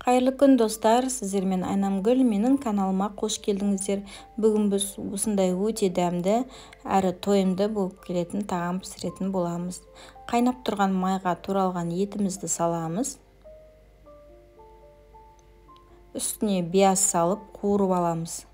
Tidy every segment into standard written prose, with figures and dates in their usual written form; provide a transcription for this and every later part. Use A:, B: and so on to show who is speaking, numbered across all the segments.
A: Қайырлы күн, достар! Сіздермен Айнамгүл, менің каналыма қош келдіңіздер. Бүгін біз осындай өте дәмді әрі тойымды болып келетін тағам пісіретін боламыз. Қайнап тұрған майға туралған етімізді саламыз. Үстіне пияз салып қуырып аламыз.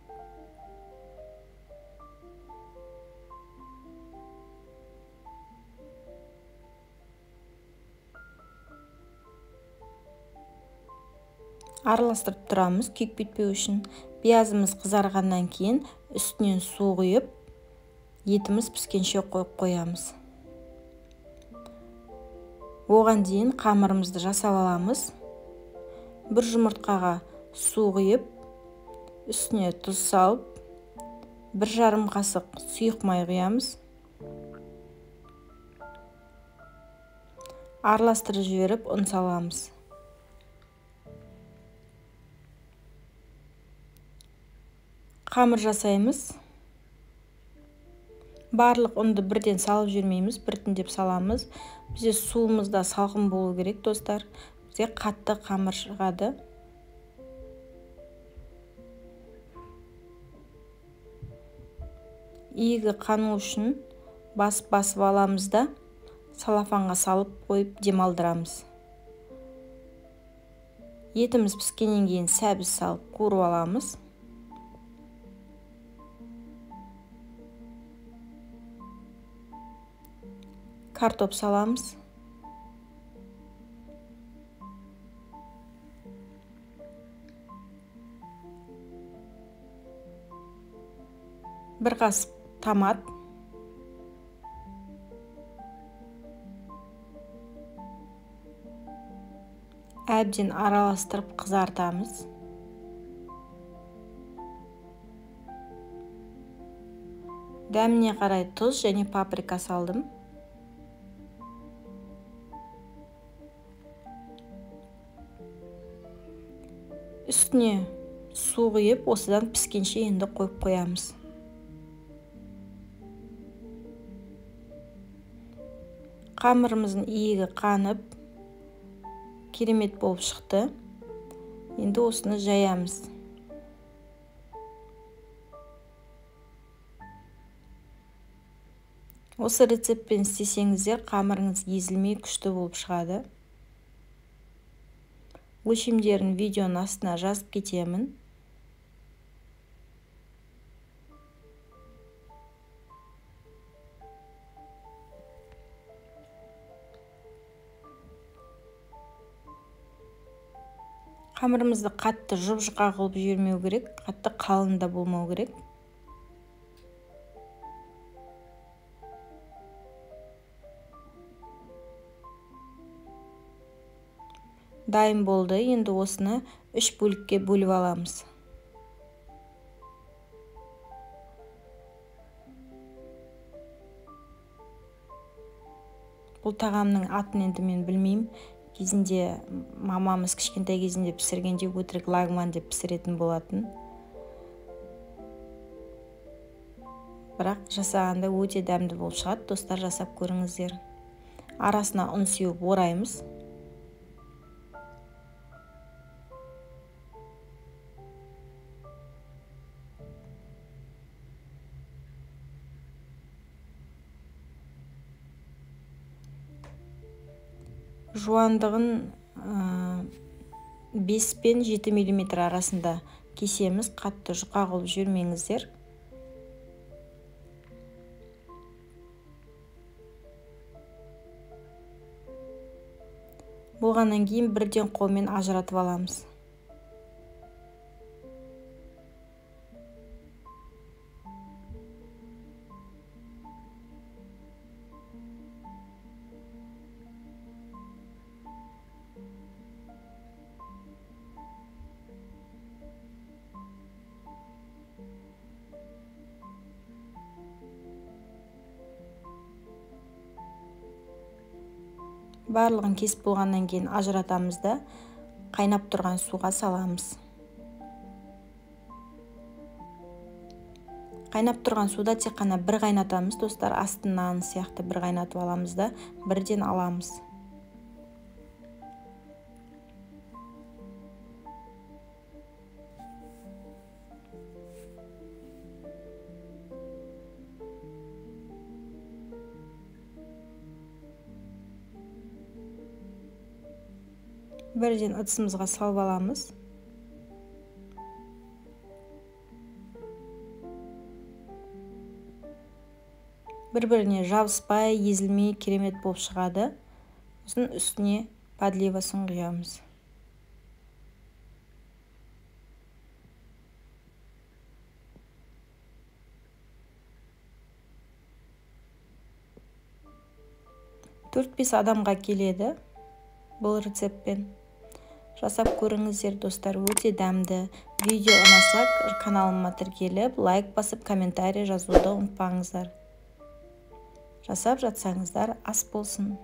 A: Араластырып тұрамыз күйіп кетпеу үшін. Пиязымыз қызарғаннан кейін үстінен су құйып, етіміз піскенше қойып қоямыз. Оған дейін қамырымызды жасап аламыз. Бір жұмыртқаға су құйып, үстіне тұз салып, 1,5 қасық сұйық май құямыз. Араластырып жіберіп ұн саламыз. Қамыр жасаймыз. Барлық ұнды бірден салып жүрмейміз, біртіндеп саламыз. Бізде суымыз да салқын болу керек, достар. Бізде қатты қамыр шығады. Иегі қану үшін басып-басып аламыз да салафанға салып қойып демалдырамыз. Етіміз піскеннен кейін сәбіз салып қуырып аламыз. Картоп саламыз. Бір қасық томат. Әбден араластырып қызартамыз. Дәміне қарай тұз және паприка салдым. Үстіне су құйып, осыдан піскенше енді қойып қоямыз. Қамырымыздың иегі қанып, керемет болып шықты. Енді осыны жаямыз. Осы рецептпен істесеңіздер, қамырыңыз езілмей күшті болып шығады. Өлшемдерін видеоның астына жазып кетемін. Қамырымызды қатты жұп-жұқа қылып жібермеу керек, қатты қалын да болмау керек. Дайын болды. Енді осыны 3 бөлікке бөліп аламыз. Бұл тағамның атын енді мен білмеймін. Кезінде мамамыз кішкентай кезінде пісіргенде өтірік лагман деп пісіретін болатын. Бірақ жасағанда өте дәмді болып шығады. Достар, жасап көріңіздер. Арасына ұн сеуіп ораймыз. Жуандығын 5 пен 7 мм арасында кесеміз. Қатты жұқа қылып жібермеңіздер. Болғаннан кейін бірден қолмен ажыратып аламыз. Барлығын кесіп болғаннан кейін ажыратамыз да қайнап тұрған суға саламыз. Қайнап тұрған суда тек қана бір қайнатамыз, достар. Астын нан сияқты бір қайнатып аламыз да бірден аламыз. Бірден ыдысымызға салып аламыз. Бір-біріне жабыспай, езілмей керемет болып шығады. Сосын үстіне подливасын құямыз. Төрт-бес адамға келеді бұл рецептпен. Жасап көріңіздер, достар, өте дәмді. Видео ұнаса, каналыма тіркеліп, лайк басып, комментарий жазуды ұмытпаңыздар. Жасап жатсаңыздар, ас болсын.